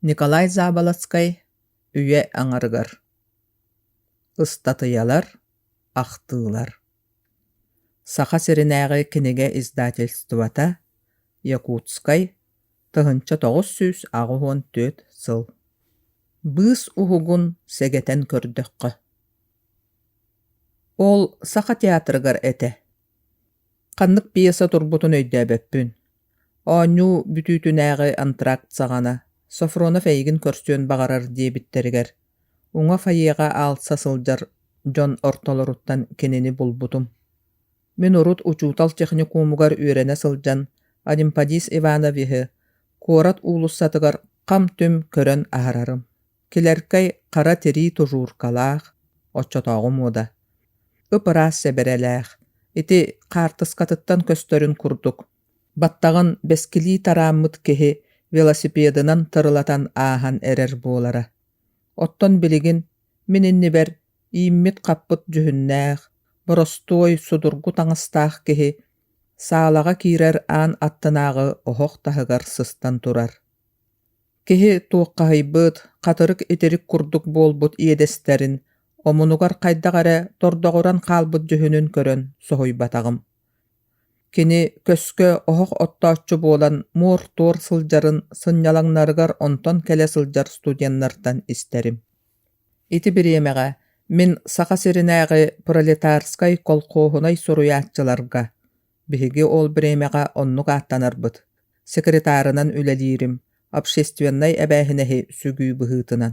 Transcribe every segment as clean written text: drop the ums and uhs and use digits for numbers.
Николай Заболоцкай «Үйэ аҥарыгар» Ыстатыйалар, ахтыылар Саха сиринээҕи кинигэ издательствота, Якутскай, 1984 сыл Быыс уһугун сэгэтэн көрдөххө Ол Саха театрыгар этэ. Ханнык пьеса турбутун өйдөөбөппүн. Оонньуу бүтүүтүнээҕи антракт саҕана Софронов эйигин көрсүөн баҕарар диэбиттэригэр, уҥа фойеҕа аалса сылдьар дьон ортолоруттан кинини булбутум. Мин урут учуутал техникумугар үөрэнэ сылдьан Анемподист Ивановиһы куорат уулуссатыгар хам-түм көрөн аһарарым. Килэркэй хара тирии тужууркалаах, оччотооҕу муода. Ып-ыраас сэбэрэлээх, ити хаартыскатыттан көстөрүн курдук, баттаҕын бэскилии тарааммыт киһи велосипедынан тырылатан ааһан эрэр буолара. Оттон билигин мин иннибэр ииммит-хаппыт дьүһүннээх, боростуой судургу таҥастаах киһи саалаҕа киирэр аан аттынааҕы оһох таһыгар сыстан турар. Киһи туоххаһыйбыт, хатырык-итирик курдук буолбут иэдэстэрин омунугар хайдах эрэ тордоҕуран хаалбыт дьүһүнүн көрөн соһуйбатаҕым. Кини көскө оһох оттооччу буолан муор-туор сылдьарын сынньалаҥнарыгар онтон кэлэ сылдьар студеннартан истэрим. Ити бириэмэҕэ мин Саха сиринээҕи пролетарскай колхуоһунай суруйааччыларга, биһиги ол бириэмэҕэ оннук ааттанарбыт, секретарынан үлэлиирим, общественнай эбээһинэһи сүгүү быһыытынан.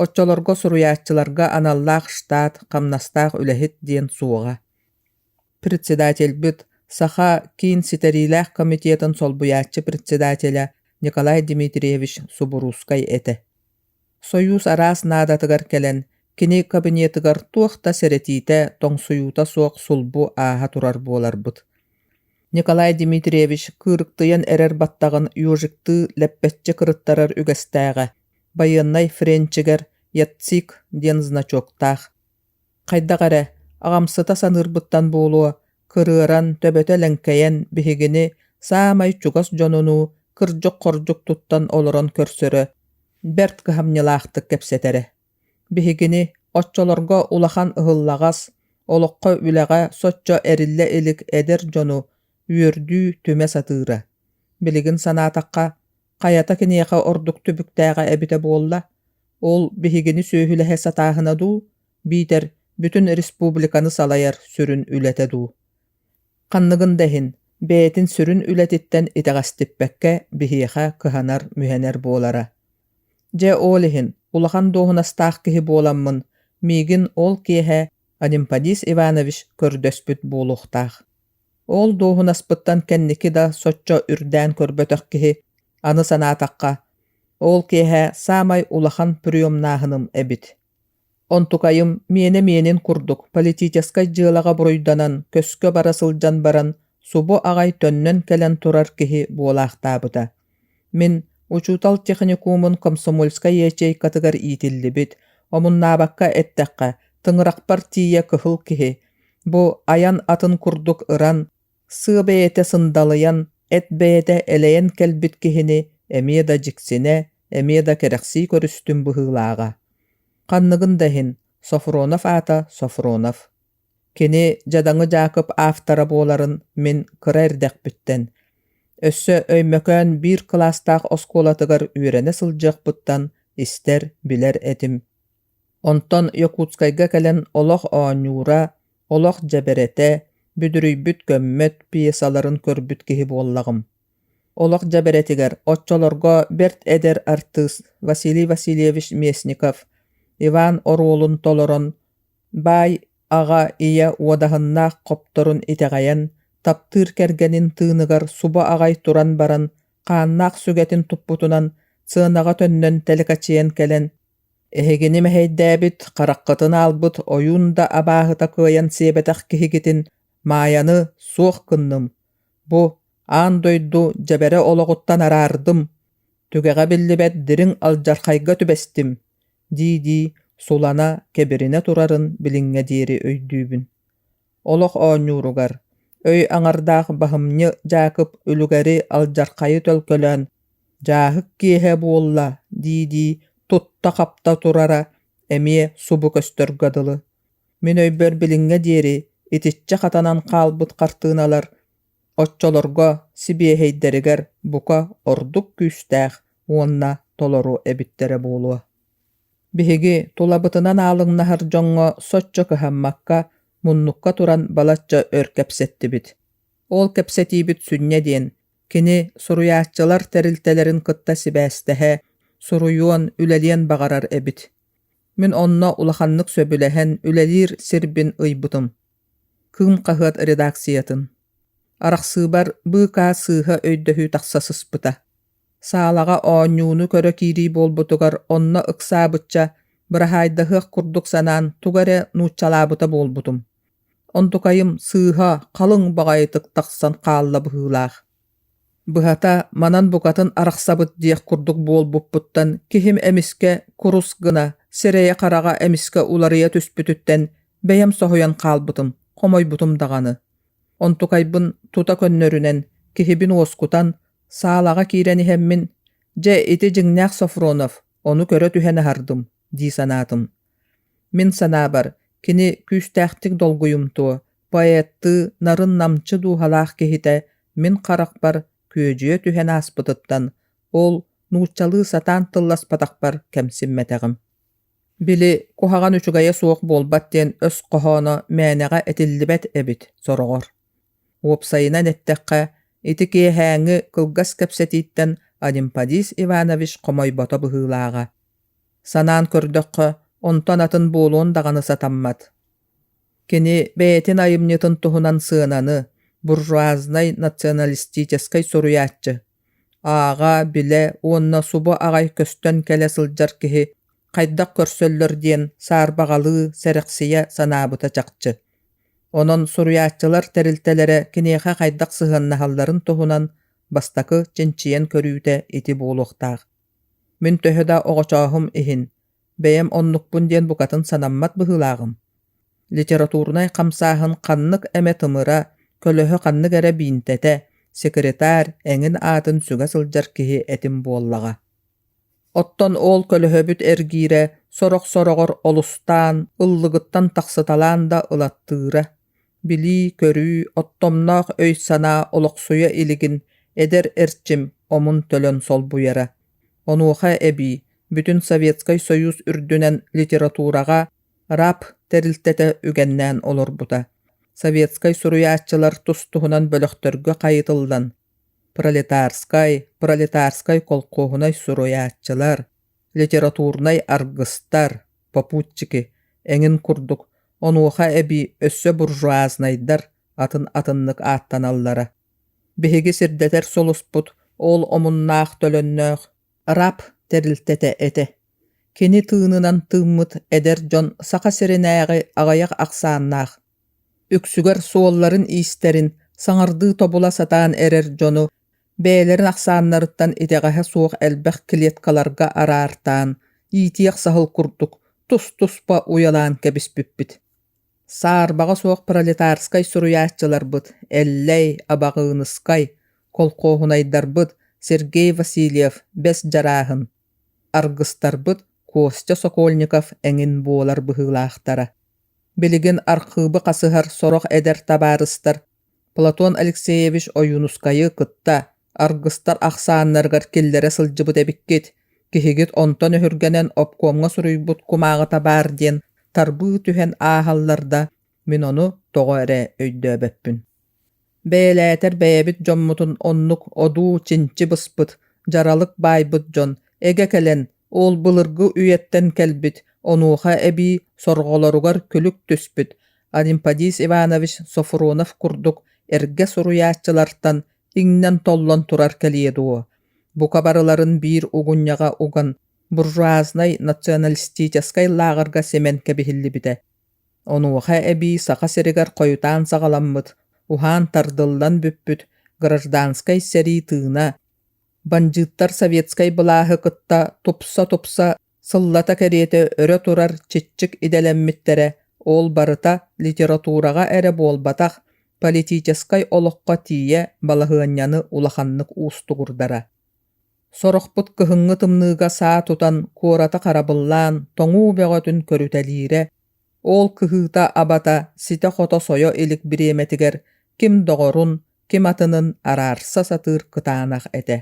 Оччолорго суруйааччыларга аналлаах штат, хамнастаах үлэһит диэн суоҕа. Председательбит Саха Киин ситэриилээх комитетын солбуйааччы председателэ Николай Дмитриевич Субуруускай этэ. Сойуус араас наадатыгар кэлэн, кини кабинетыгар туох да сэрэтиитэ, тоҥсуйуута суох сулбу ааһа турар буоларбыт. Николай Дмитриевич кыырыктыйан эрэр баттаҕын ежиктыы лэппэччи кырыттарар үгэстээҕэ, байыаннай френчигэр «Яцик» диэн значоктаах. Хайдах эрэ, аҕамсыта саныырбыттан буолуо, кырыаран, төбөтө лэҥкэйэн биһигини саамай чугас дьонунуу кырдьык-хордьук туттан олорон көрсөрө, бэрт кыһамньылаахтык кэпсэтэрэ. Биһигини, оччолорго улахан ыһыллаҕас, олоххо үлэҕэ соччо эриллэ илик эдэр дьону үөрдүү түмэ сатыыра. Билигин санаатахха, хайата киниэхэ ордук түбүктээҕэ эбитэ буолла, ол биһигини сүөһүлэһэ сатааһына дуу, биитэр бүтүн республиканы салайар сүрүн үлэтэ дуу. Ханныгын да иһин, бэйэтин сүрүн үлэтиттэн итэҕэстиппэккэ биһиэхэ кыһанар-мүһэнэр буолара. Дьэ ол иһин улахан дуоһунастаах киһи буоламмын, миигин ол киэһэ Анемподист Иванович көрдөспүт буолуохтаах. Ол дуоһунаспыттан кэнники да соччо үрдээн көрбөтөх киһи, аны санаатахха, ол киэһэ саамай улахан приемнааһыным эбит. Онтукайым миэнэ миэнин курдук политическай дьыалаҕа буруйданан көскө бара сылдьан баран субу аҕай төннөн кэлэн турар киһи буолаахтаабыта. Мин учуутал техникумун комсомольскай ячейкатыгар иитиллибит, омуннаабакка эттэххэ, тыҥырахпар тиийэ кыһыл киһи, бу айан атын курдук ыран, сыа бэйэтэ сындалыйан, эт бэйэтэ элэйэн кэлбит киһини эмиэ да дьиксинэ, эмиэ да кэрэхсии көрүстүм быһыылааҕа. Ханныгын да иһин, Софронов аата Софронов. Кини Дьадаҥы Дьаакып автора буоларын мин кыра эрдэхпиттэн, өссө Өймөкөөн биир кылаастаах оскуолатыгар үөрэнэ сылдьыахпыттан истэр, билэр этим. Онтон Якутскайга кэлэн олох оонньуура, олох дьэбэрэтэ, бүдүрүйбүт көммөт пьесаларын көрбүт киһи буоллаҕым. Олох дьэбэрэтигэр оччолорго бэрт эдэр артыыс Василий Васильевич Местников Иван оруолун толорон, баай аҕа ийэ уодаһыннаах хопторун итэҕэйэн, таптыыр кэргэнин тыыныгар субу аҕай туран баран, хааннаах сүгэтин туппутунан сыанаҕа төннөн тэлэкэчийэн кэлэн, «Эһигини мэһэйдээбит, хараххытын аалбыт ойуун да абааһыта кыайан сиэбэтэх киһигитин Маайаны суох гынным, бу аан дойду дьэбэрэ олоҕуттан араардым, түгэҕэ биллибэт дириҥ алдьархайга түбэстим» дии-дии сулана, кэбиринэ турарын билиҥҥэ диэри өйдүүбүн. Олох оонньууругар өй аҥардаах Баһымньы Дьаакып үлүгэри алдьархайы төлкөлөөн, Дьааһык киэһэ буолла дии-дии тутта-хапта турара эмиэ субу көстөргө дылы. Мин өйбөр билиҥҥэ диэри итиччэ хатанан хаалбыт хартыыналар оччолорго сибиэһэйдэригэр бука ордук күүстээх уонна толору эбиттэрэ буолуо. Биһиги тулабытынан аалыҥнаһар дьоҥҥо соччо кыһаммакка муннукка туран балачча өр кэпсэттибит. Ол кэпсэтиибит сүнньэ диэн, кини суруйааччылар тэрилтэлэрин кытта сибээстэһэ, суруйуон, үлэлиэн баҕарар эбит. Мин онно улаханнык сөбүлэһэн үлэлиир сирбин ыйбытым. Кыым хаһыат редакциятын. Арахсыыбар быыкаа сыыһа өйдөһүү тахса сыспыта. Саалаҕа оонньууну көрө киирии буолбутугар онно ыксаабычча, быраһаайдаһыах курдук санаан тугу эрэ нууччалаабыта буолбутум. Онтукайым сыыһа, халыҥ баҕайытык тахсан хаалла быһыылаах. Быһата, манан букатын арахсабыт диэх курдук буолбуппуттан киһим эмискэ курус гына, сирэйэ-хараҕа эмискэ уларыйа түспүтүттэн бэйэм соһуйан хаалбытым, хомойбутум даҕаны. Онтукайбын тута көннөрүнэн, киһибин уоскутан, саалаҕа киирэн иһэммин, «Дьэ, ити дьиҥнээх Софронов, ону көрө түһэн аһардым» дии санаатым. Мин санаабар, кини күүстээхтик долгуйумтуо, поэттыы нарын-намчы дууһалаах киһитэ мин харахпар күөдьүйэ түһэн ааспытыттан, ол нууччалыы сатаан тылласпатахпар кэмсиммэтэҕим. Били, куһаҕан үчүгэйэ суох буолбат диэн өс хоһооно мээнэҕэ этиллибэт эбит сороҕор. Уопсайынан эттэххэ, ити киэһээҥҥи кылгас кэпсэтииттэн Анемподист Иванович хомойбото быһыылааҕа. Санаан көрдөххө, онтон атын буолуон даҕаны сатаммат. Кини бэйэтин айымньытын туһунан сыананы, буржуазнай националистическай суруйааччы, ааҕа, билэ уонна субу аҕай көстөн кэлэ сылдьар киһи хайдах көрсөллөр диэн саарбаҕалыы, сэрэхсийэ санаабыта чахчы. Онон суруйааччылар тэрилтэлэрэ киниэхэ хайдах сыһыаннаһалларын туһунан бастакы чинчийэн көрүүтэ ити буолуохтаах. Мин төһө да оҕочооһум иһин, бэйэм оннукпун диэн букатын санаммат быһыылааҕым. Литературнай хамсааһын ханнык эмэ тымыра, көлөһө ханнык эрэ биинтэтэ, секретарь эҥин аатын сүгэ сылдьар киһи этим буоллаҕа. Оттон ол көлөһөбүт эргиирэ сорох-сороҕор олустаан, ыллыгыттан тахсыталаан да ылаттыыра. Билии-көрүү, оттомноох өй-санаа олохсуйа илигин эдэр эрчим омун-төлөн солбуйара. Онуоха эбии бүтүн Советскай Союз үрдүнэн литератураҕа РАП тэрилтэтэ үгэннээн олорбута. Советскай суруйааччылар тус-туһунан бөлөхтөргө хайытыллан, пролетарскай, пролетарскай колхуоһунай суруйааччылар, литературнай аргыстар, попутчики эҥин курдук онуоха эбии өссө буржуазнайдар атын-атыннык ааттаналлара. Биһиги сирдэтэр сулуспут ол омуннаах-төлөннөөх РАП тэрилтэтэ этэ. Кини тыынынан тыыммыт эдэр дьон Саха сиринээҕи аҕыйах ахсааннаах, үксүгэр суолларын-иистэрин саҥардыы тобула сатаан эрэр дьону бэйэлэрин ахсааннарыттан итэҕэһэ суох элбэх клеткаларга араартаан, иитиэх саһыл курдук тус-туспа уйалаан кэбиспиппит. Саарбаҕа суох пролетарскай суруйааччыларбыт Эллэй, Абаҕыыныскай, колхуоһунайдарбыт Сергей Васильев, Бэс Дьарааһын, аргыстарбыт Костя Сокольников эҥин буолар быһыылаахтара. Билигин архыыбы хасыһар сорох эдэр табаарыстар Платон Алексеевич Ойуунускайы кытта аргыстар ахсааннарыгар киллэрэ сылдьыбыт эбиккит, киһигит онтон өһүргэнэн обкомҥа суруйбут кумааҕыта баар диэн тарбыы түһэн ааһаллар да, мин ону тоҕо эрэ өйдөөбөппүн. Бэйэлээтэр бэйэбит дьоммутун оннук одуу-чинчи быспыт, дьаралык баайбыт дьон эгэ кэлэн, ол былыргы үйэттэн кэлбит, онуоха эбии сорҕолоругар күлүк түспүт Анемподист Иванович Софронов курдук эргэ суруйааччылартан иҥнэн-толлон турар кэлиэ дуо, бука барыларын биир угунньаҕа уган буржуазнай националистическай лааҕырга симэн кэбиһиллибитэ. Онуоха эбии Саха сиригэр хойутаан саҕаламмыт, уһаан тардыллан бүппүт гражданскай сэрии тыына, бандьыыттар советскай былааһы кытта тупса-тупса сыллата кэриэтэ өрө турар чиччик идэлэммиттэрэ, ол барыта литератураҕа эрэ буолбатах, политическай олоххо тиийэ балаһыанньаны улаханнык уустугурдара. Сорохпут кыһыҥҥы тымныыга саа тутан куораты харабыллаан тоҥуу бөҕөтүн көрүтэлиирэ, ол кыһыыта-абата ситэ-хото сойо илик бириэмэтигэр ким доҕорун, ким атынын араарса сатыыр кытаанах этэ.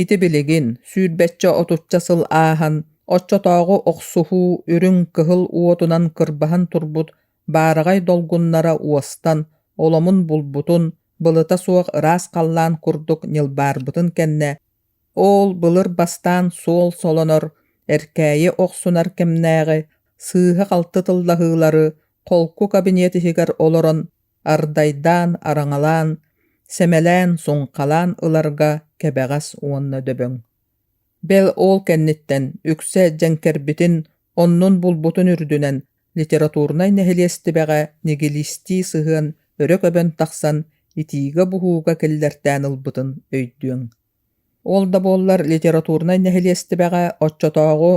Ити билигин, сүүрбэччэ-отучча сыл ааһан, оччотооҕу охсуһуу үрүҥ, кыһыл уотунан кырбаһан турбут баараҕай долгуннара уостан, оломун булбутун, былыта суох ыраас халлаан курдук ньылбаарбытын кэннэ, ол былыр бастаан суол солонор, эркээйи охсунар кэмнээҕи сыыһа-халты тыллаһыылары холку кабинет иһигэр олорон ардайдаан, араҥалаан, сэмэлээн, суҥхалаан ыларга кэбэҕэс уонна дөбөҥ. Бэл ол кэнниттэн үксэ дьэҥкэрбитин, оннун булбутун үрдүнэн литературнай нэһилиэстибэҕэ нигилистии сыһыан өрө көбөн тахсан итиигэ-буһууга киллэртээн ылбытын өйдүөҥ. Ол да буоллар литературнай нэһилиэстибэҕэ оччотооҕу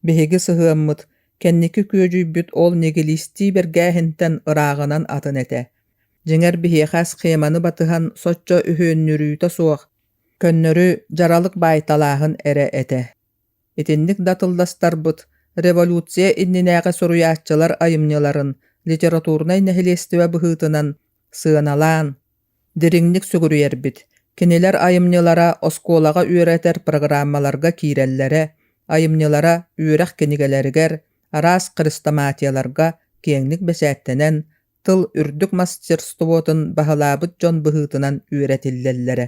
биһиги сыһыаммыт, кэнники күөдьүйбүт ол нигилистии бэргээһинтэн ырааҕынан атын этэ. Дьиҥэр биһиэхэ схеманы батыһан соччо үһүөннүрүүтэ суох, көннөрү дьаралык баайталааһын эрэ этэ. Итинник да тылластарбыт, революция иннинээҕи суруйааччылар айымньыларын литературнай нэһилиэстибэ быһыытынан сыаналаан, дириҥник сүгүрүйэрбит, кинилэр айымньылара оскуолаҕа үөрэтэр программаларга киирэллэрэ, айымньылара үөрэх кинигэлэригэр, араас хрестоматияларга киэҥник бэчээттэнэн, тыл үрдүк мастерствотун баһылаабыт дьон быһыытынан үөрэтиллэллэрэ.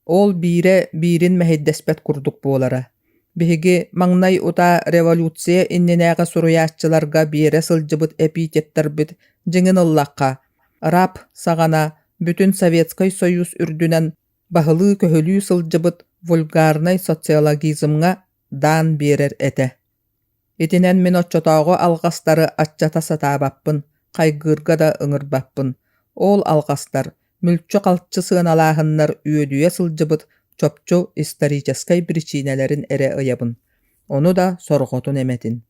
Ол биирэ биирин мэһэйдэспэт курдук буолара. Биһиги маҥнай утаа революция иннинээҕи суруйааччыларга биэрэ сылдьыбыт эпитеттэрбит дьиҥин ыллахха, раб саҕана бүтүн Советскай Союз үрдүнэн баһылыы-көһүлүү сылдьыбыт вульгарнай социологизмҥа даан биэрэр этэ. Итинэн мин оччотооҕу алҕастары аччата сатаабаппын, хайгыырга да ыҥырбаппын. Ол алҕастар, мүлчү-халчы сыаналааһыннар үөдүйэ сылдьыбыт чопчу историческай биричиинэлэрин эрэ ыйабын. Ону да сорҕотун эмэтин.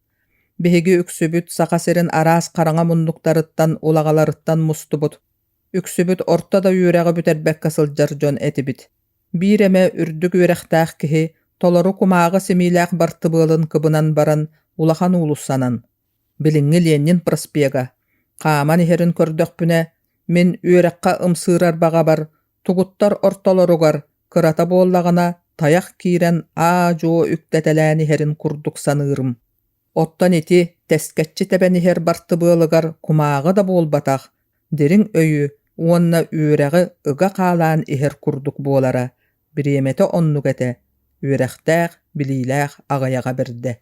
Биһиги үксүбүт Саха сирин араас хараҥа муннуктарыттан, улаҕаларыттан мустубут, үксүбүт орто да үөрэҕи бүтэрбэккэ сылдьар дьон этибит. Биир эмэ үрдүк үөрэхтээх киһи толору кумааҕы симиилээх бартыбыалын кыбынан баран улахан уулуссанан, билиҥҥи Ленин проспега, хааман иһэрин көрдөхпүнэ, мин үөрэххэ ымсыырар баҕабар тугуттар ортолоругар кырата буоллаҕына тайах киирэн аа-дьуо үктэтэлээн иһэрин курдук саныырым. Оттон ити тэскэччи тэбэн иһэр бартыбыалыгар кумааҕы да буолбатах, дириҥ өйү уонна үөрэҕи ыга хаалаан иһэр курдук буолара, бириэмэтэ оннук этэ, үөрэхтээх, билиилээх аҕыйаҕа бэрдэ.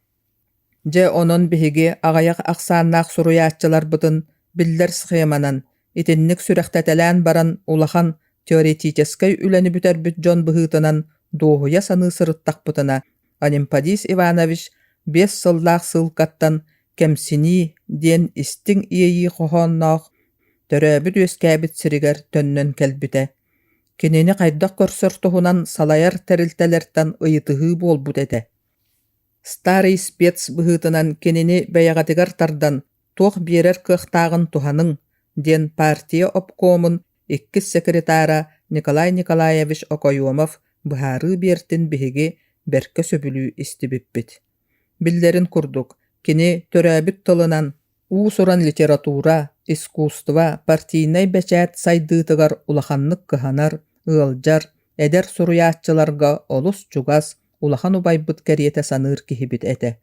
Дьэ онон биһиги аҕыйах ахсааннаах суруйааччыларбытын биллэр схеманан итинник сүрэхтэтэлээн баран улахан теоретическай үлэни бүтэрбит дьон быһыытынан дуоһуйа саныы сырыттахпытына Анемподист Иванович биэс сыллаах сыылкаттан «Кэмсинии» диэн истиҥ иэйии хоһоонноох төрөөбүт-үөскээбит сиригэр төннөн кэлбитэ. Кинини хайдах көрсөр туһунан салайар тэрилтэлэртэн ыйытыһыы буолбут этэ. Старый спец быһыытынан кинини бэйэҕитигэр тардан туох биэрэр кыахтааҕын туһаныҥ диэн партия обкомун иккис секретара Николай Николаевич Окоемов быһаарыы биэртин биһиги бэркэ сөбүлүү истибиппит. Биллэрин курдук, кини төрөөбүт тылынан уус-уран литература, искусство, партийнай бэчээт сайдыытыгар улаханнык кыһанар, ыалдьар, эдэр суруйааччыларга олус чугас, улахан убайбыт кэриэтэ саныыр киһибит этэ.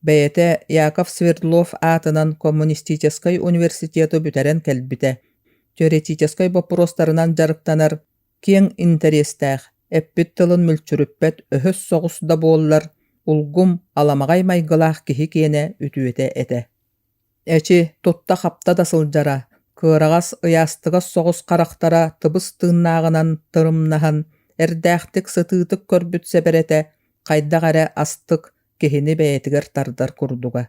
Бэйэтэ Яков Свердлов аатынан коммунистическай университеты бүтэрэн кэлбитэ, теоретическай боппуруостарынан дьарыктанар киэҥ интэриэстээх, эппит тылын мүлчүрүппэт өһөс соҕус да буоллар, улгум, аламаҕай майгылаах киһи киэнэ үтүөтэ этэ. Эчи, тутта-хапта да сылдьара, кыараҕас, ыйаастыгас соҕус харахтара тыбыс тыыннааҕынан тырымнаһан, эрдээхтик сытыытык көрбүт сэбэрэтэ хайдах эрэ астык, киһини бэйэтигэр тардар курдуга.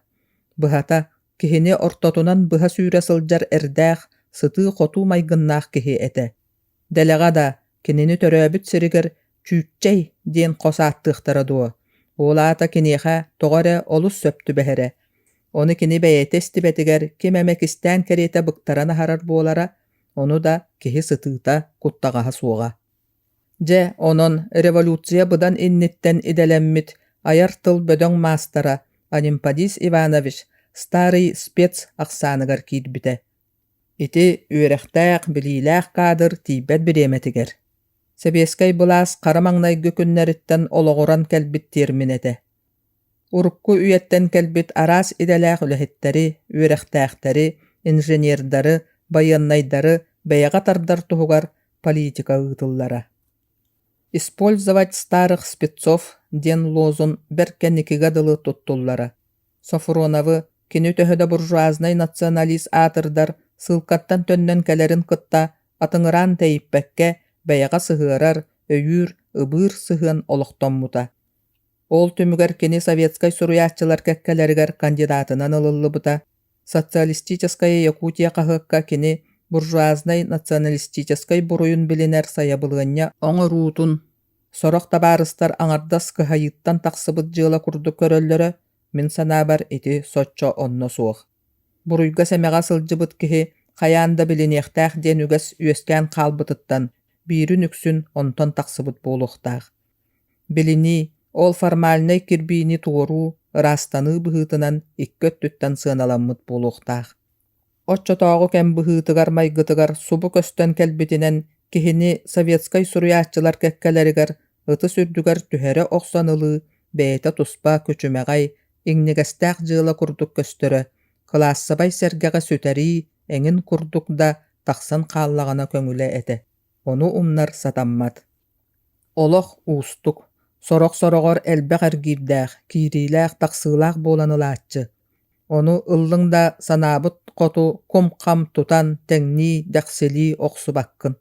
Быһата, киһини ортотунан быһа сүүрэ сылдьар эрдээх, сытыы-хотуу майгыннаах киһи этэ. Дэлэҕэ да, кинини төрөөбүт сиригэр Чүүччэй диэн хос ааттыахтара дуо, ол аата киниэхэ тоҕо эрэ олус сөп түбэһэрэ. Ону кини бэйэтэ истибэтигэр ким эмэ кистээн кэриэтэ быктаран аһарар буолара, ону да киһи сытыыта, куттаҕаһа суоҕа. Дьэ, онон революция быдан инниттэн идэлэммит айар тыл бөдөҥ маастара Анемподист Иванович старый спец ахсааныгар киирбитэ. Ити үөрэхтээх, билиилээх каадыр тиийбэт бириэмэтигэр. Сэбиэскэй былаас хара маҥнайгы күннэриттэн олоҕуран кэлбит тиэрмин этэ. Урукку үйэттэн кэлбит араас идэлээх үлэһиттэри, үөрэхтээхтэри, инженердары, байыаннайдары бэйэҕэ тардар туһугар политика ыытыллара. «Использовать старых спецов» диэн лозунг бэрт кэнникигэ дылы туттуллара. Софроновы, кини төһө да буржуазнай националист аатырдар, сыылкаттан төннөн кэлэрин кытта атыҥыраан тэйиппэккэ, бэйэҕэ сыһыарар, өйүүр, ыбыыр сыһыан олохтоммута. Ол түмүгэр кини советскай суруйааччылар кэккэлэригэр кандидатынан ылыллыбыта. «Социалистическая Якутия» хаһыакка кини буржуазнай националистическай буруйун билинэр сайабылыанньа оҥоруутун сорох табаарыстар аҥардас кыһайыыттан тахсыбыт дьыала курдук көрөллөрө, мин санаабар, ити соччо онно суох. Буруйга-сэмэҕэ сылдьыбыт киһи хайаан да билиниэхтээх диэн үгэс үөскээн хаалбытыттан, биирин үксүн онтон тахсыбыт буолуохтаах. Билинии, ол формальнай кирбиини туоруу, ыраастаныы быһыытынан икки өттүттэн сыаналаммыт буолуохтаах. Оччотооҕу кэм быһыытыгар-майгытыгар субу көстөн кэлбитинэн киһини советскай суруйааччылар кэккэлэригэр ытыс үрдүгэр түһэрэ охсон ылыы бэйэтэ туспа күчүмэҕэй, иҥнигэстээх дьыала курдук көстөрө, кылаассабай сэргэҕэ сүтэрии эҥин курдук да тахсан хааллаҕына көҥүлэ этэ, ону умнар сатаммат. Олох уустук, сорох-сороҕор элбэх эргиирдээх, киириилээх-тахсыылаах буолан ылааччы. Ону ыллыҥ да санаабыт хоту кум-хам тутан тэҥнии, дэхсилии охсубаккын.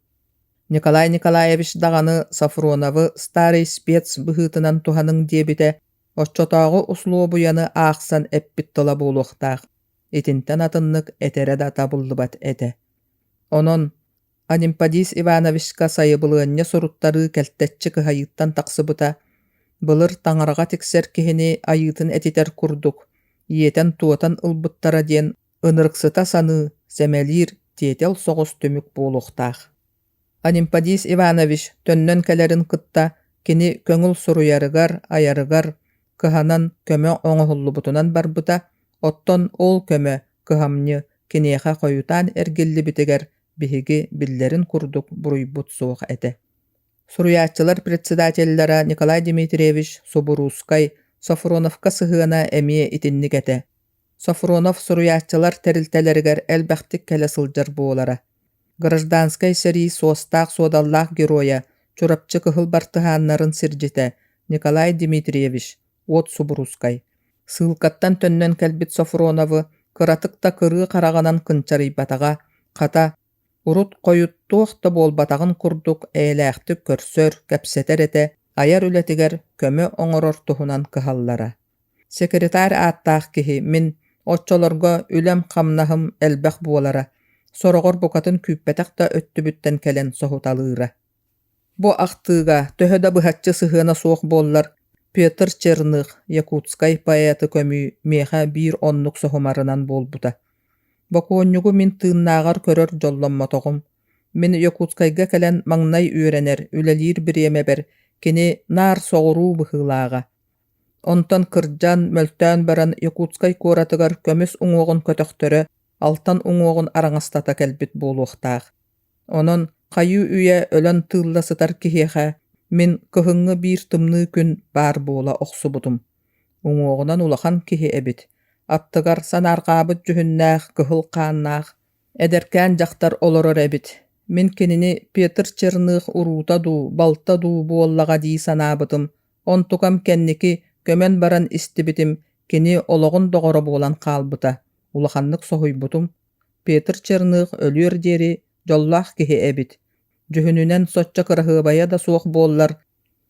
Николай Николаевич даҕаны Софроновы старый спец быһыытынан туһаныҥ диэбитэ оччотооҕу услуобуйаны аахсан эппит тыла буолуохтаах, итинтэн атыннык этэрэ да табыллыбат этэ. Онон Анемподист Ивановичка сайабылыанньа суруттарыы кэлтэччи кыһайыыттан тахсыбыта, былыр таҥараҕа тиксэр киһини айыытын этитэр курдук, иэтэн-туотан ылбыттара диэн ынырыксыта саныы, сэмэлиир тиэтэл соҕус түмүк буолуохтаах. Анемподист Иванович төннөн кэлэрин кытта кини көҥүл суруйарыгар, айарыгар кыһанан көмө оҥоһуллубутунан барбыта, оттон ол көмө, кыһамньы киниэхэ хойутаан эргиллибитигэр биһиги биллэрин курдук буруйбут суох этэ. Суруйааччылар председателлара Николай Дмитриевич Субуруускай Софроновка сыһыана эмиэ итинник этэ. Софронов суруйааччылар тэрилтэлэригэр элбэхтик кэлэ сылдьар буолара. Гражданскай сэрии суостаах-суодаллаах геройа, Чурапчы кыһыл бартыһааннарын сирдьитэ Николай Дмитриевич Уот Субуруускай Сыылкаттан төннөн кэлбит Софроновы кыратык да кырыы хараҕынан кынчарыйбатаҕа, хата, урут-хойут туох да буолбатаҕын курдук эйэлээхтик көрсөр, кэпсэтэр этэ, айар үлэтигэр көмө оҥорор туһунан кыһаллара. Секретарь ааттаах киһи мин оччолорго үлэм-хамнаһым элбэх буолара, сороҕор букатын күүппэтэх да өттүбүттэн кэлэн соһуталыыра. Бу ахтыыга төһө да быһаччы сыһыана суох буоллар, Петр Черных якутскай поэты көмүү миэхэ биир оннук соһумарынан буолбута. Бокуонньугу мин тыыннааҕар көрөр дьолломмотоҕум. Мин Якутскайга кэлэн маҥнай үөрэнэр, үлэлиир бириэмэбэр кини наар соҕуруу быһыылааҕа. Онтон кырдьан, мөлтөөн баран Якутскай куоратыгар көмүс уҥуоҕун көтөхтөрө, алтан уҥуоҕун араҥастата кэлбит буолуохтаах. Онон хайыы-үйэ өлөн тыылла сытар киһиэхэ мин кыһыҥҥы биир тымныы күн баар буола охсубутум. Уҥуоҕунан улахан киһи эбит, аттыгар санаарҕаабыт дьүһүннээх кыһыл хааннаах эдэркээн дьахтар олорор эбит. Мин кинини Петр Черных уруута дуу, балта дуу буоллаҕа дии санаабытым, онтукам кэнники көмөн баран истибитим кини олоҕун доҕоро буолан хаалбыта. Улаханнык соһуйбутум. Петр Черных өлүөр диэри дьоллоох киһи эбит, дьүһүнүнэн соччо кыраһыабайа да суох буоллар,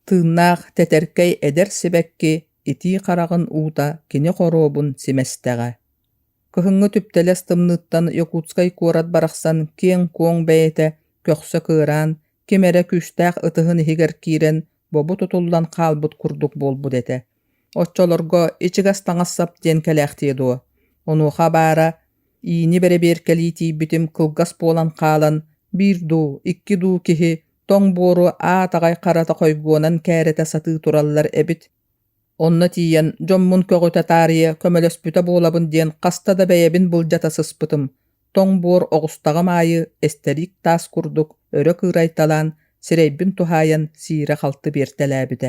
тыыннаах, тэтэркэй эдэр сибэкки итии хараҕын уута кини хоруобун симэстэҕэ. Кыһыҥҥы түптэлэс тымныыттан Якутскай куорат барахсан киэҥ-куоҥ бэйэтэ көхсө кыараан, ким эрэ күүстээх ытыһын иһигэр киирэн бобу тутуллан хаалбыт курдук буолбут этэ. Оччолорго ичигэс таҥас-сап диэн кэлээхтиэ дуо? Онуоха баара, иини бэрэбиэркэлии тиийбитим кылгас буолан хаалан, биир дуу, икки дуу киһи Тоҥ буору аат аҕай харата хойгуонан кээрэтэ сатыы тураллар эбит. Онно тиийэн дьоммун көҕүтэ таарыйа көмөлөспүтэ буолабын диэн хаста да бэйэбин былдьата сыспытым. Тоҥ буор оҕустаҕым аайы эстэрик таас курдук өрө кыырайталаан, сирэйбин туһаайан сиирэ-халты биэртэлээбитэ.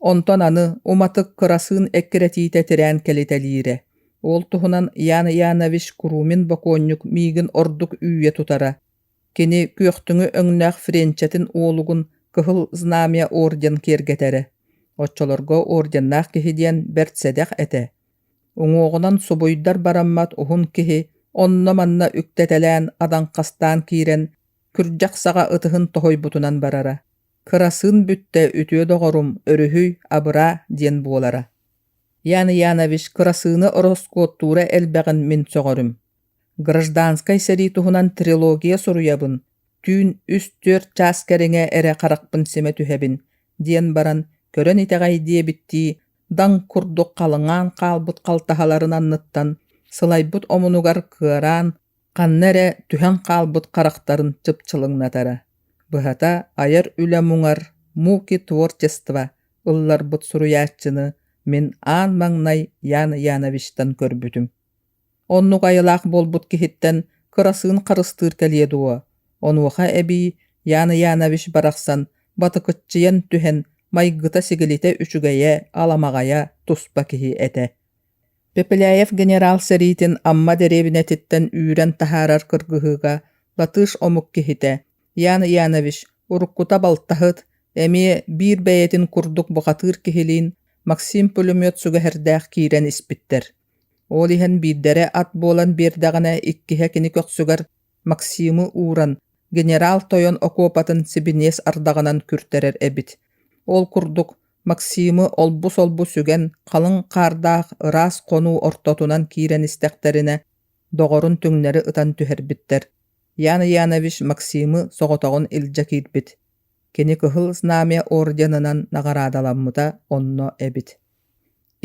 Онтон аны уматык кырасыын эккирэтиитэ тирээн кэлитэлиирэ. Ол туһунан Ян Янович Курумин бокуонньук миигин ордук үүйэ тутара. Кини күөхтүҥү өҥнөөх френчэтин уолугун Кыһыл Знамя орден киэргэтэрэ. Оччолорго орденнаах киһи диэн бэрт сэдэх этэ. Уҥуоҕунан субуйдар бараммат уһун киһи онно-манна үктэтэлээн адаҥхастаан киирэн, күрдьэх саҕа ытыһын тоһуйбутунан барара. Кырасыын бүттэ үтүө доҕорум, өрүһүй, абыраа диэн буолара. Ян Янович кырасыыны ороскуоттуура элбэҕин мин сөҕөрүм. Гражданскай сэрии туһунан трилогия суруйабын, түүн үс-түөрт чаас кэриҥэ эрэ харахпын симэ түһэбин, диэн баран көрөн итэҕэй диэбиттии даҥ курдук халыҥаан хаалбыт халтаһаларын анныттан сылайбыт омунугар кыараан ханна эрэ түһэн хаалбыт харахтарын чыпчылыҥнатара. Быһата, айар үлэ муҥар «Муки творчества» ылларбыт суруйааччыны мин аан маҥнай Ян Яновичтан көрбүтүм. Оннук айылаах буолбут киһиттэн кырасыын харыстыыр кэлиэ дуо? Онуоха эбии Ян Янович барахсан батыкыччыйан түһэн майгыта-сигилитэ үчүгэйэ, аламаҕайа туспа киһи этэ. Пепеляев генерал сэриитин Амма дэриэбинэтиттэн үүрэн таһаарар кыргыһыыга латыш омук киһитэ Ян Янович уруккута балтаһыт, эмиэ биир бэйэтин курдук бухатыыр киһилиин Максим пулемет сүгэһэрдээх киирэн испиттэр. Ол иһэн биирдэрэ ат буолан биэрдэҕинэ иккиһэ кини көхсүгэр Максимы ууран, генерал тойон окуопатын сибиниэс ардаҕынан күртэрэр эбит. Ол курдук Максимы олбу-солбу сүгэн, халыҥ хаардаах ыраас хонуу ортотунан киирэн истэхтэринэ, доҕорун түҥнэри ытан түһэрбиттэр. Ян Янович Максимы соҕотоҕун илдьэ киирбит. Кини Кыһыл Знамя орденынан наҕараадаламмыта онно эбит.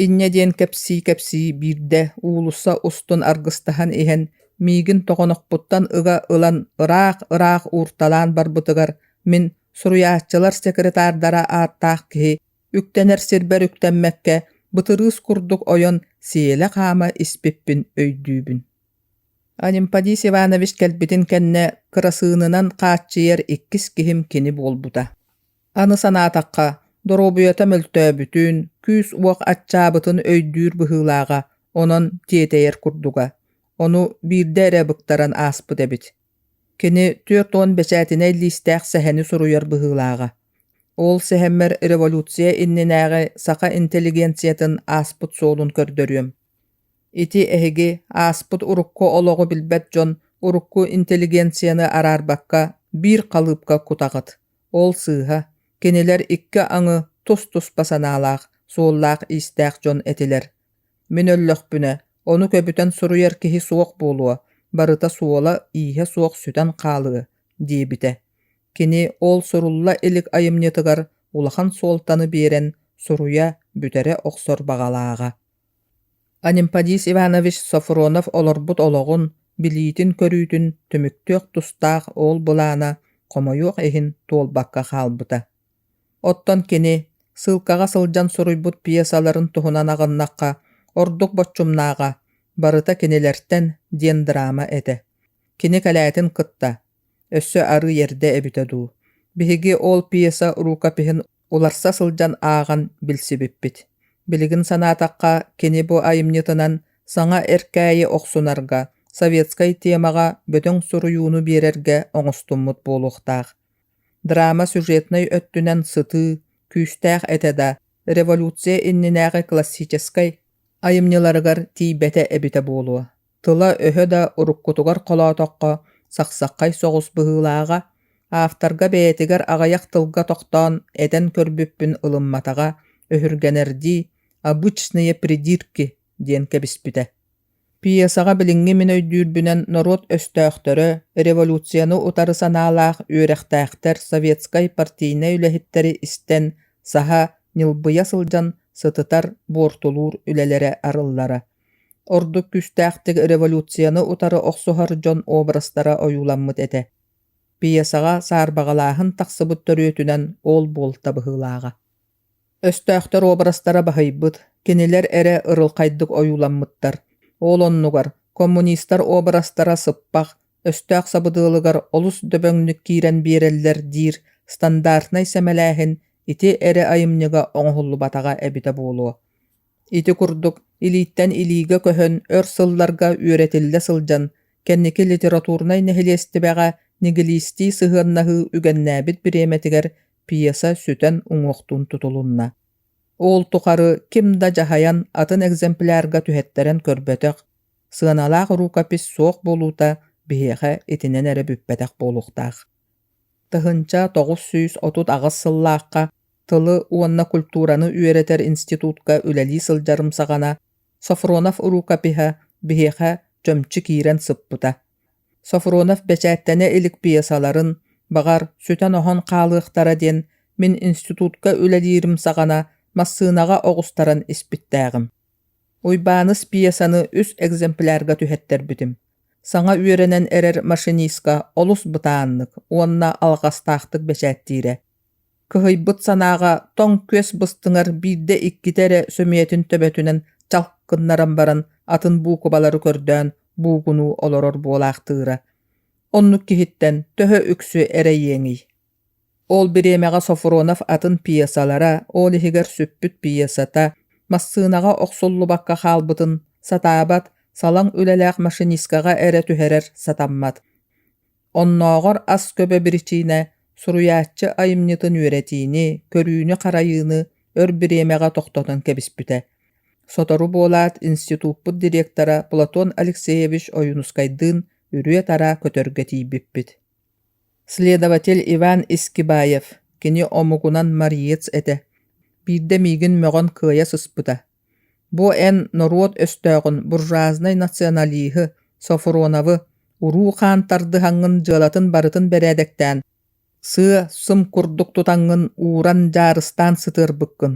Инньэ диэн кэпсии-кэпсии биирдэ уулусса устун аргыстаһан иһэн миигин тоҕонохпуттан ыга ылан ыраах-ыраах уурталаан барбытыгар мин суруйааччылар секретардара ааттаах киһи үктэнэр сирбэр үктэммэккэ бытырыыс курдук ойон сиэлэ-хаама испиппин өйдүүбүн. Анемподист Иванович кэлбитин кэннэ кырасыынынан хааччыйар иккис киһим кини буолбута. Аны санаатахха, доруобуйата мөлтөөбүтүн, күүс-уох аччаабытын өйдүүр быһыылааҕа, онон тиэтэйэр курдуга. Ону биирдэ эрэ быктаран ааспыт эбит. Кини 40 бэчээтинэй лиистээх сэһэни суруйар быһыылааҕа. Ол сэһэммэр революция иннинээҕи саха интеллигенциятын ааспыт суолун көрдөрүөм. Ити эһиги ааспыт урукку олоҕу билбэт дьон урукку интеллигенцияны араарбакка биир халыыпка кутаҕыт. Ол сыыһа, кинилэр икки аҥы тус-туспа санаалаах, суоллаах-иистээх дьон этилэр. Мин өллөхпүнэ, ону көбүтэн суруйар киһи суох буолуо, барыта суола-ииһэ суох сүтэн хаалыа, диэбитэ. Кини ол сурулла илик айымньытыгар улахан суолтаны биэрэн суруйа, бүтэрэ охсор баҕалааҕа. Анемподист Иванович Софронов олорбут олоҕун, билиитин-көрүүтүн түмүктүөх тустаах ол былаана хомойуох иһин туолбакка хаалбыта. Оттон кини сыылкаҕа сылдьан суруйбут пьесаларын туһунан аҕыннахха ордук боччумнааҕа «Барыта кинилэртэн» диэн драма этэ. Кини кэлээтин кытта, өссө арыый эрдэ эбитэ дуу, биһиги ол пьеса рукопиһын уларса сылдьан ааҕан билсибиппит. Билигин санаатахха, кини бу айымньытынан саҥа эркээйи охсунарга, советскай темаҕа бөдөҥ суруйууну биэрэргэ оҥостуммут буолуохтаах. Драма сюжетнай өттүнэн сытыы, күүстээх этэ да, революция иннинээҕи классическай айымньыларыгар тиийбэтэ эбитэ буолуо. Тыла-өһө да уруккутугар холоотоххо сахсаххай соҕус быһыылааҕа, авторга бэйэтигэр аҕыйах тылга тохтоон этэн көрбүппүн ылымматаҕа, өһүргэнэрдии «обычные придирки» диэн кэбиспитэ. Пьесаҕа билиҥҥи мин өйдүүрбүнэн норуот өстөөхтөрө, революцияны утары санаалаах үөрэхтээхтэр советскай партийнай үлэһиттэри истэн, саһа, ньылбыйа сылдьан сытытар, буортулуур үлэлэрэ арыллара. Ордук күүстээхтик революцияны утары охсуһар дьон образтара ойууламмыт этэ. Пьесаҕа саарбаҕалааһын тахсыбыт төрүөтүнэн ол буолта быһыылааҕа. Өстөөхтөр уобарастара баһыйбыт, кинилэр эрэ ырылхайдык ойууламмыттар. Ол оннугар коммунистар уобарастара сыппах, өстөөх сабыдыалыгар олус дөбөҥнүк киирэн биэрэллэр диир стандартнай сэмэлээһин ити эрэ айымньыга оҥоһуллубатаҕа эбитэ буолуо. Ити курдук илииттэн илиигэ көһөн өр сылларга үөрэтиллэ сылдьан, кэнники литературнай нэһилиэстибэҕэ нигилистии сыһыаннаһыы үгэннээбит бириэмэтигэр пьеса сүтэн уҥуохтуун тутулунна. Ол тухары ким да дьаһайан атын экземплярга түһэттэрэн көрбөтөх, сыаналаах рукопись суох буолуута биһиэхэ итинэн эрэ бүппэтэх буолуохтаах. 1938 сыллаахха тылы уонна культураны үөрэтэр институтка үлэлии сылдьарым саҕана Софронов рукопиһа биһиэхэ чөмчү киирэн сыппыта. Софронов бэчээттэнэ илик пьесаларын, баҕар, сүтэн-оһон хаалыахтара диэн мин институтка үлэлиирим саҕана массыынаҕа оҕустаран испиттээҕим. Уйбааныс пьесаны үс экземплярга түһэттэрбитим. Саҥа үөрэнэн эрэр машинистка олус бытааннык уонна алҕастаахтык бэчээттиирэ. Кыһыйбыт санааҕа тоҥ күөс быстыҥар биирдэ-иккитэ эрэ сөмүйэтин төбөтүнэн чалк гыннаран баран атын буукубалары көрдөөн буугунуу олорор буолаахтыыра. Оннук киһиттэн төһө үксү эрэйиэҥий? Ол бириэмэҕэ Софронов атын пьесалара, ол иһигэр сүппүт пьесата, массыынаҕа охсуллубакка хаалбытын сатаабат, салаҥ үлэлээх машинисткаҕа эрэ түһэрэр сатаммат. Оннооҕор ас көбө биричиинэ суруйааччы айымньытын үөрэтиини, көрүүнү-харайыыны өр бириэмэҕэ тохтотон кэбиспитэ. Сотору буолаат институппут директора Платон Алексеевич Ойуунускайдыын үрүө-тараа көтөргө тиийбиппит. Следователь Иван Искибаев, кини омугунан мариец этэ, биирдэ миигин мөҕөн кыайа сыспыта. Бу эн норуот өстөөҕүн буржуазнай националиһы Софроновы уруу-хаан тардыһаҥҥын дьыалатын барытын бэрээдэктээн, сыа-сым курдук тутаҥҥын ууран дьаарыстаан сытыарбыккын.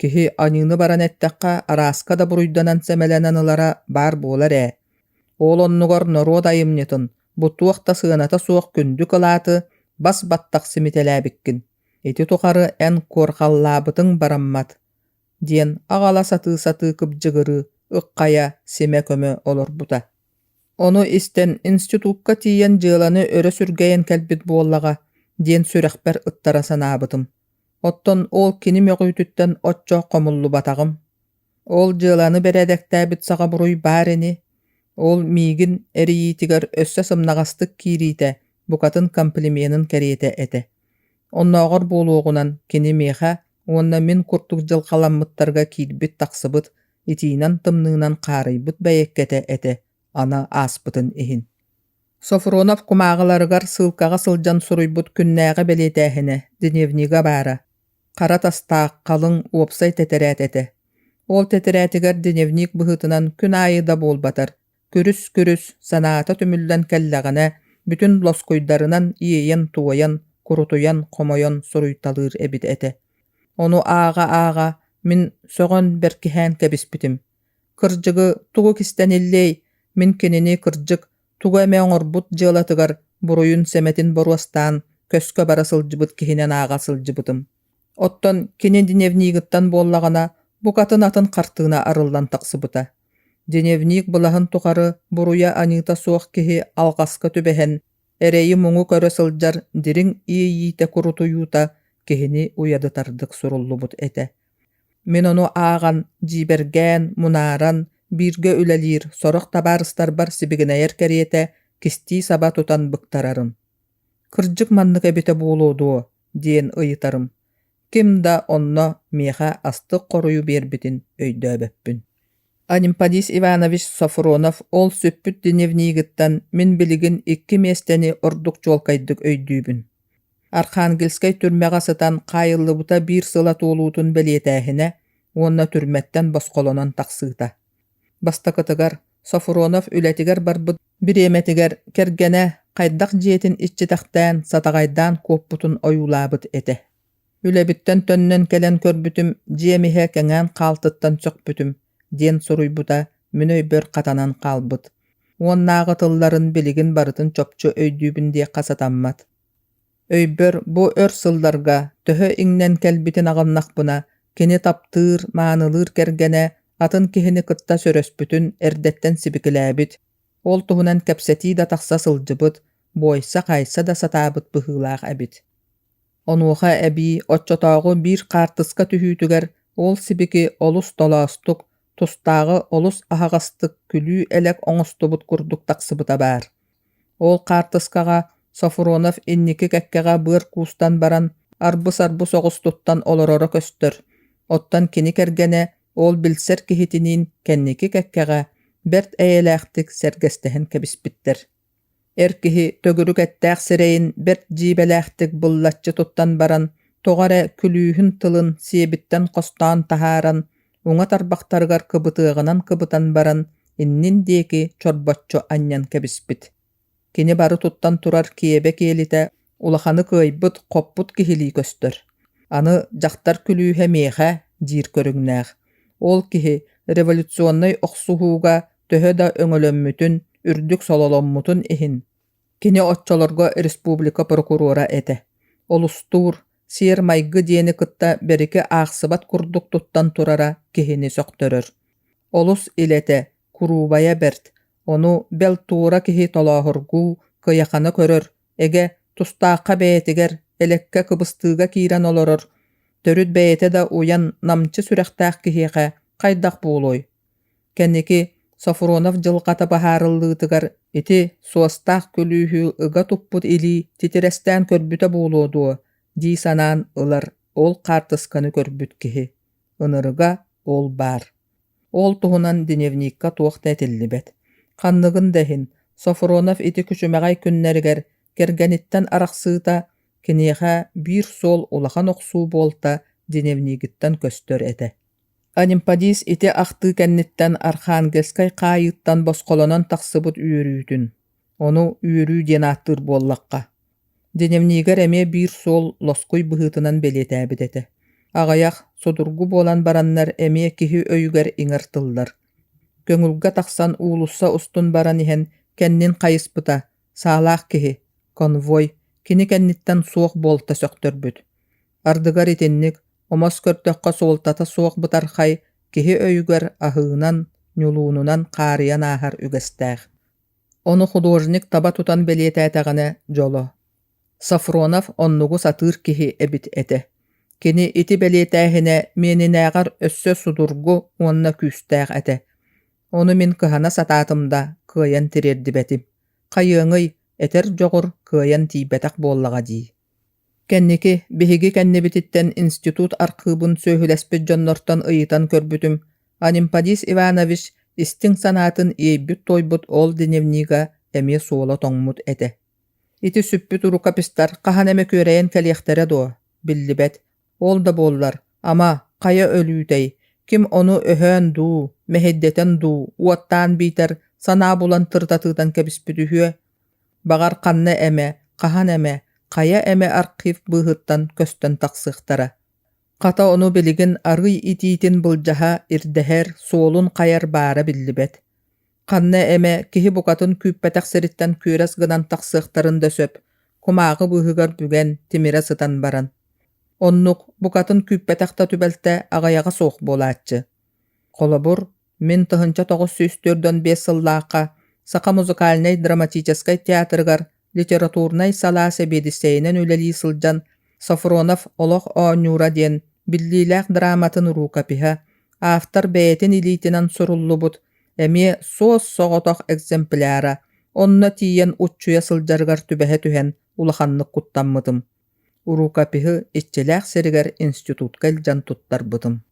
Киһи аньыыны баран эттэххэ арааска да буруйданан сэмэлэнэн ылара баар буолар ээ. Ол оннугар норуот айымньытын, бу туох да сыаната суох күндү кылааты бас баттах симитэлээбиккин. Ити тухары эн куорҕаллаабытыҥ бараммат диэн аҕала сатыы-сатыы кыбдьыгырыы, ыххайа, симэ-көмө олорбута. Ону истэн институкка тиийэн дьыаланы өрө сүргэйэн кэлбит буоллаҕа диэн сүрэхпэр ыттара санаабытым. Оттон ол кини мөҕүүтүттэн оччо хомуллубатаҕым. Ол дьыаланы бэрээдэктээбит саҕа буруй баар ини. Ол миигин эрийиитигэр өссө сымнаҕастык киириитэ букатын комплименын кэриэтэ этэ. Оннооҕор буолуоҕунан кини миэхэ уонна мин курдук дьылҕаламмыттарга киирбит-тахсыбыт, итиинэн-тымныынан хаарыйбыт бэйэккэтэ этэ аны ааспытын иһин. Софронов кумааҕыларыгар сыылкаҕа сылдьан суруйбут күннээҕи бэлиэтээһинэ дневнигэ баара. Хара тастаах, халыҥ, уопсай тэтэрээт этэ. Ол тэтэрээтигэр дневник быһыытынан күн аайы да буолбатар, күрүс-күрүс, санаата түмүллэн кэллэҕинэ, бүтүн лоскуйдарынан иэйэн-туойан, курутуйан, хомойон суруйталыыр эбит этэ. Ону ааҕа-ааҕа мин сөҕөн бэркиһээн кэбиспитим. Кырдьыгы тугу кистэниллиэй, мин кинини кырдьык тугу эмэ оҥорбут дьыалатыгар буруйун-сэмэтин боруостаан көскө бара сылдьыбыт киһинэн ааҕа сылдьыбытым. Оттон кини дневнигыттан буоллаҕына, букатын атын хартыына арыллан тахсыбыта. Дневник былаһын тухары буруйа-аньыыта суох киһи алҕаска түбэһэн, эрэйи-муҥу көрө сылдьар дириҥ иэйиитэ-курутуйуута киһини уйадытардык суруллубут этэ. Мин ону ааҕан, дьиибэргээн, мунааран, бииргэ үлэлиир сорох табаарыстарбар сибигинэйэр кэриэтэ кистии-саба тутан быктарарым. «Кырдьык маннык эбитэ буолуо дуо?» диэн ыйытарым. Ким да онно миэхэ астык хоруйу биэрбитин өйдөөбөппүн. Анемподист Иванович Софронов ол сүппүт дневнигыттан мин билигин икки миэстэни ордук чуолкайдык өйдүүбүн. Архангельскай түрмэҕэ сытан хаайыллыбыта биир сыла туолуутун бэлиэтээһинэ уонна түрмэттэн босхолонон тахсыыта. Бастакытыгар Софронов үлэтигэр барбыт бириэмэтигэр кэргэнэ хайдах дьиэтин иччитэхтээн, сатаҕайдаан куоппутун ойуулаабыт этэ. Үлэбиттэн төннөн кэлэн көрбүтүм, дьиэм иһэ кэҥээн хаалтыттан сөхпүтүм, диэн суруйбута мин өйбөр хатанан хаалбыт. Уоннааҕы тылларын билигин барытын чопчу өйдүүбүн диэххэ сатаммат. Өйбөр бу өр сылларга төһө иҥнэн кэлбитин аҕыннахпына, кини таптыыр, маанылыыр кэргэнэ атын киһини кытта сөрөспүтүн эрдэттэн сибикилээбит, ол туһунан кэпсэтии да тахса сылдьыбыт, буойса-хаайса да сатаабыт быһыылаах эбит. Онуоха эбии оччотооҕу биир хаартыска түһүүтүгэр ол сибики олус толоостук, тустааҕы олус аһаҕастык күлүү-элэк оҥостубут курдук тахсыбыта баар. Ол хаартыскаҕа Софронов инники кэккэҕэ быар куустан баран арбы-сарбы соҕус туттан олороро көстөр, оттон кини кэргэнэ ол билсэр киһитиниин кэнники кэккэҕэ бэрт эйэлээхтик сэргэстэһэн кэбиспиттэр. Эр киһи төгүрүк эттээх сирэйин бэрт дьиибэлээхтик быллаччы туттан баран, тоҕо эрэ күлүүһүн тылын сиэбиттэн хостоон таһааран, уҥа тарбахтарыгар кыбытыаҕынан кыбытан баран, иннин диэки чорбоччу анньан кэбиспит. Кини бары туттан турар киэбэ киэлитэ улаханы кыайбыт, хоппут киһилии көстөр. Аны дьахтар күлүүһэ миэхэ диир көрүҥнээх. Ол киһи революционнай охсуһууга төһө да өҥөлөммүтүн, үрдүк сололоммутун иһин, кини оччолорго республика прокурора этэ. Олустуур, сиэр-майгы диэни кытта бэрики аахсыбат курдук туттан турара киһини сөхтөрөр. Олус илэтэ, куруубайа бэрт, ону бэл туура киһи толооһургуу, кыйахана көрөр, эгэ, тустаахха бэйэтигэр, элэккэ кыбыстыыга киирэн олорор, төрүт бэйэтэ да уйан, намчы сүрэхтээх киһиэхэ хайдах буолуой? Кэнники Софронов дьылҕата быһаарыллыытыгар ити суостаах күлүүһү ыга туппут илии титирэстээн көрбүтэ буолуо дуо дии санаан ылар ол хаартысканы көрбүт киһи. Ынырыга ол баар. Ол туһунан дневникка туох да этиллибэт. Ханныгын да иһин, Софронов ити күчүмэҕэй күннэригэр кэргэниттэн арахсыыта киниэхэ биир суол улахан охсуу буолта дневнигиттэн көстөр этэ. Анемподист ити ахтыы кэнниттэн Архангельскай хаайыыттан босхолонон тахсыбыт үөрүүтүн, ону үөрүү диэн ааттыыр буоллахха, дневнигэр эмиэ биир суол лоскуй быһыытынан бэлиэтээбит этэ. Аҕыйах, судургу буолан бараннар эмиэ киһи өйүгэр иҥэр тыллар. Көҥүлгэ тахсан уулусса устун баран иһэн кэннин хайыспыта, саалаах киһи, конвой, кини кэнниттэн суох буолта сөхтөрбүт. Ардыгар итинник, омос көрдөххө суолтата суох бытархай киһи өйүгэр аһыынан, ньулуунунан хаарыйан ааһар үгэстээх. Ону художник таба тутан бэлиэтээтэҕинэ дьоло. Софронов оннугу сатыыр киһи эбит этэ. Кини ити бэлиэтээһинэ миэнинээҕэр өссө судургу уонна күүстээх этэ. Ону мин кыһана сатаатым да, кыайан тириэрдибэтим. Хайыаҥый, этэр дьоҕур кыайан тиийбэтэх буоллаҕа дии. Кэнники, биһиги кэннибититтэн институт архыыбын сүөһүлэспит дьоннортон ыйытан көрбүтүм, Анемподист Иванович истиҥ санаатын иэйбит-туойбут ол дневнигэ эмиэ суола тоҥмут этэ. Ити сүппүт рукопистар хаһан эмэ күөрэйэн кэлиэхтэрэ дуо, биллибэт. Ол да буоллар, ама, хайа өлүүтэй, ким ону өһөөн дуу, мэһэйдэтэн дуу, уоттаан биитэр санаа булан тырытатыытан кэбиспит үһүө? Баҕар ханна эмэ, хаһан эмэ, хайа эмэ архив быыһыттан көстөн тахсыахтара. Хата ону билигин арыый итиитин былдьаһа, ирдэһэр, суолун хайар баара биллибэт. Ханна эмэ киһи букатын күүппэтэх сириттэн күөрэс гынан тахсыахтарын да сөп, кумааҕы быыһыгар бүгэн, тимирэ сытан баран. Оннук, букатын күүппэтэх да түбэлтэ аҕыйаҕа суох буолааччы. Холобур, Мин 1945 сыллаахха Саха музыкальнай-драматическай театрыгар литературнай салаа сэбиэдиссэйинэн үлэлии сылдьан Софронов «Олох оонньуура» диэн биллиилээх драматын рукопиһа, автор бэйэтин илиитинэн суруллубут эмиэ суос-соҕотох экземпляра онно тиийэн уччуйа сылдьарыгар түбэһэ түһэн улаханнык куттаммытым. Рукопиһы иччилээх сиригэр институтка илдьэн туттарбытым.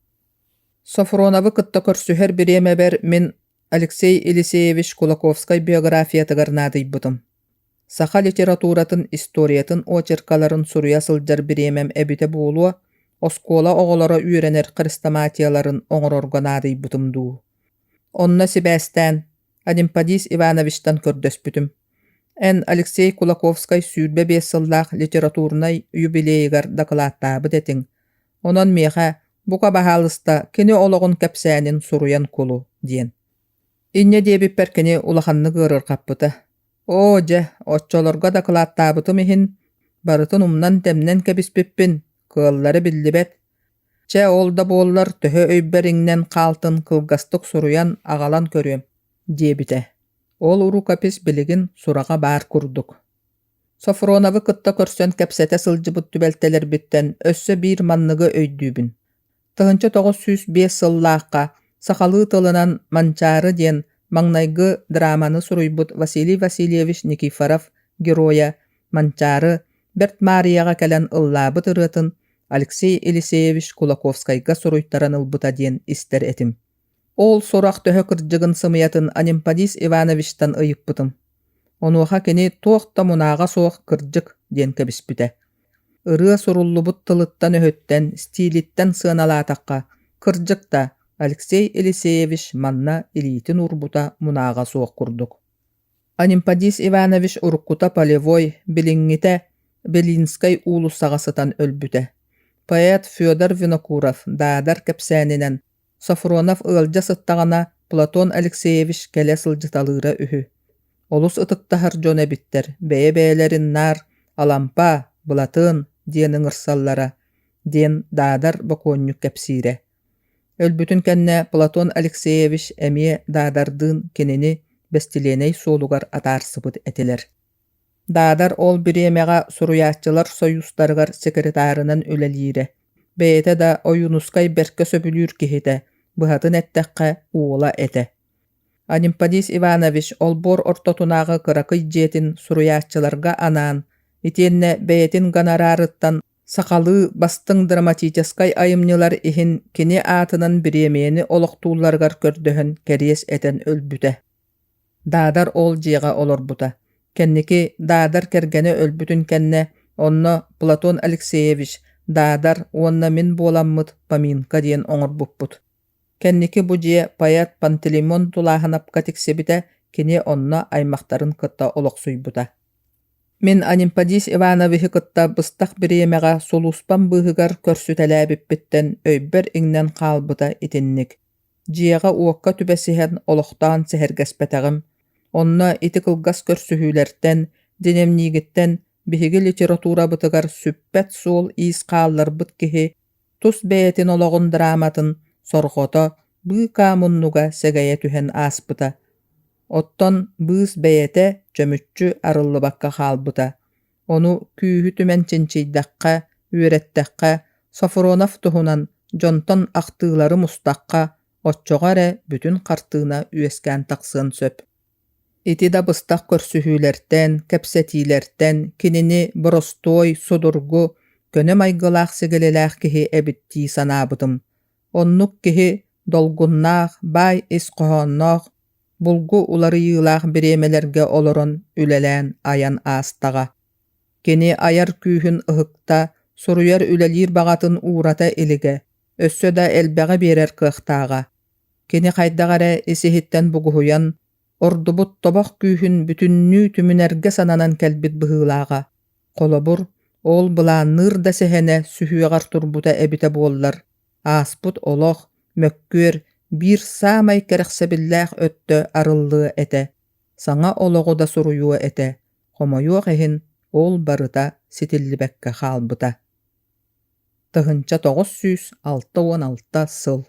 Софроновы кытта көрсүһэр бириэмэбэр мин Алексей Елисеевич Кулаковскай биографиятыгар наадыйбытым. Саха литературатын историятын очеркаларын суруйа сылдьар бириэмэм эбитэ буолуо, оскуола оҕолоро үөрэнэр хрестоматияларын оҥорорго наадыйбытым дуу. Онно сибээстээн Анемподист Ивановичтан көрдөспүтүм: «Эн Алексей Кулаковскай 25 сыллаах литературнай юбилейыгар дакылааттаабыт этиҥ, Онон миэхэ, бука баһаалыста, кини олоҕун кэпсээнин суруйан кулу диэн. Инньэ диэбиппэр кини улаханнык ыарырҕаппыта. Оо, дьэ, оччолорго дакылааттаабытым иһин, Барытын умнан-тэмнэн кэбиспиппин, кыаллара биллибэт. Чэ, ол да буоллар төһө өйбөр иҥнэн хаалтын кылгастык суруйан аҕалан көрүөм, диэбитэ. Ол рукопись билигин сураҕа баар курдук. Софроновы кытта көрсөн кэпсэтэ сылдьыбыт түбэлтэлэрбиттэн өссө биир манныгы өйдүүбүн. 1905 сыллаахха сахалыы тылынан «Манчаары» диэн маҥнайгы драманы суруйбут Василий Васильевич Никифоров геройа Манчаары Бэрт Маарыйаҕа кэлэн ыллаабыт ырыатын Алексей Елисеевич Кулаковскайга суруйтаран ылбыта диэн истэр этим. Ол сурах төһө кырдьыгын-сымыйатын Анемподист Ивановичтан ыйыппытым. Онуоха кини туох да мунааҕа суох кырдьык диэн кэбиспитэ. Ырыа суруллубут тылыттан-өһүттэн, стилиттэн сыаналаатахха, кырдьык да, Алексей Елисеевич манна илиитин уурбута мунааҕа суох курдук. Анемподист Иванович уруккута Полевой, билиҥҥитэ Белинскэй уулуссаҕа сытан өлбүтэ. Поэт Федор Винокуров Даадар кэпсээнинэн Софронов ыалдьа сыттаҕына Платон Алексеевич кэлэ сылдьыталыыра үһү. Олус ытыктаһар дьон эбиттэр, бэйэ-бэйэлэрин наар «Алампа, Былатыан» диэн ыҥырсаллара, диэн Даадар бокуонньук кэпсиирэ. Өлбүтүн кэннэ Платон Алексеевич эмиэ Даадардыын кинини Бэстилиэнэй суолугар атаарсыбыт этилэр. Даадар ол бириэмэҕэ Суруйааччылар сойуустарыгар секретарынан үлэлиирэ. Бэйэтэ да Ойуунускай бэркэ сөбүлүүр киһитэ, быһатын эттэххэ, уола этэ. Анемподист Иванович олбуор ортотунааҕы кыракый дьиэтин суруйааччыларга анаан, итиэннэ бэйэтин гонорарыттан сахалыы бастыҥ драматическай айымньылар иһин кини аатынан бириэмийэни олохтуулларыгар көрдөһөн кэриэс этэн өлбүтэ. Даадар ол дьиэҕэ олорбута. Кэнники Даадар кэргэнэ өлбүтүн кэннэ онно Платон Алексеевич, Даадар уонна мин буоламмыт поминка диэн оҥорбуппут. Кэнники бу дьиэ поэт Пантелеймон Тулааһынапка тиксибитэ, кини онно аймахтарын кытта олохсуйбута. Мин Анемподист Ивановиһы кытта быстах бириэмэҕэ сулууспам быыһыгар көрсүтэлээбиппиттэн өйбөр иҥнэн хаалбыта итинник. Дьиэҕэ-уокка түбэсиһэн олохтоон сэһэргэспэтэҕим. Онно ити кылгас көрсүһүүлэртэн, динэмниигиттэн биһиги литературабытыгар сүппэт суол-иис хаалларбыт киһи тус бэйэтин олоҕун драматын сорҕото быыкаа муннуга сэгэйэ түһэн ааспыта. Оттон быыс бэйэтэ чөмүччү арыллыбакка хаалбыта. Ону күүһү түмэн чинчийдэххэ, үөрэттэххэ, Софронов туһунан дьонтон ахтыылары мустахха, оччоҕо эрэ бүтүн хартыына үөскээн тахсыан сөп. Ити да быстах көрсүһүүлэртэн, кэпсэтиилэртэн кинини боростуой, судургу, көнө майгылаах-сигилилээх киһи эбит дии санаабытым. Оннук киһи долгуннаах, баай ис хоһоонноох, булгу уларыйыылаах бириэмэлэргэ олорон үлэлээн айан аастаҕа. Кини айар күүһүн ыһыкта, суруйар үлэлиир баҕатын уурата илигэ, өссө да элбэҕи биэрэр кыахтааҕа. Кини хайдах эрэ ис-иһиттэн бугуһуйан, ордубут тобох күүһүн бүтүннүү түмүнэргэ сананан кэлбит быһыылааҕа. Холобур, ол былаанныыр да сэһэнэ сүһүөҕэр турбута эбитэ буоллар, ааспыт олох, мөккүөр биир саамай кэрэхсэбиллээх өттө арыллыа этэ, саҥа олоҕу да суруйуо этэ, хомойуох иһин, ол барыта ситиллибэккэ хаалбыта. 1966 сыл.